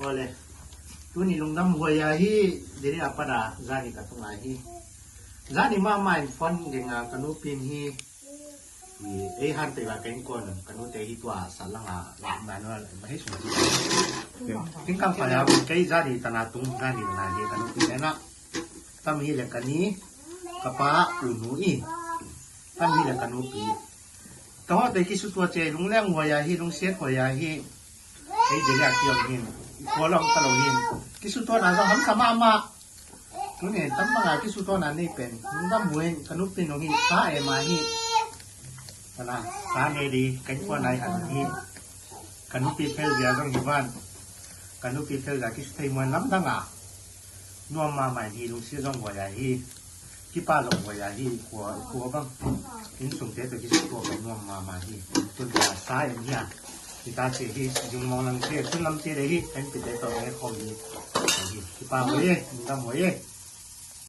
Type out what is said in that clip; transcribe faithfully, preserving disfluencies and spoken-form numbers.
Tua le, tuni lungdam huai a hi, deni a pat a zani ka tung lai hi. Zani mahmah in phone ding a ka nupi in hi, ei han pei va ka innkuan ka nute hi tua sa lang a la na no ma hei sung ti. Tingkang pha ya kei zani tana tung zani na hi ka nupi in na. Tam hi le ka ni, ka pa u nu i. Tam hi le ka nupi. Ka hawte kisutua ce, lungleng huai a hi, lungsiat huai a hi. Ei dele a kiom hin, i kua lam ka lo hin. Kisutua na zong hamsa mahmah. Tuni tam banga kisutua na nei pen. Lungdam huai hin, ka nupi nong hi, sa e ma hi. Kana, sa ne di, kan kua nai han hi. Ka nupi phel dia zong hi van. Ka nupi phel dia kisu thei muan lam dang a. Nuam mahmah hi, lungsiat zong huai a hi. Kipa zong huai a hi, kua, kua bang. Inn sungte tawh kisutua pen nuam mahmah hi. Tun dia sa en hi a. Kita se hi, jung mong lang se, tun lam se le hi, kan pite tawh ngai khom hi. Kipa huai e, lungdam huai e.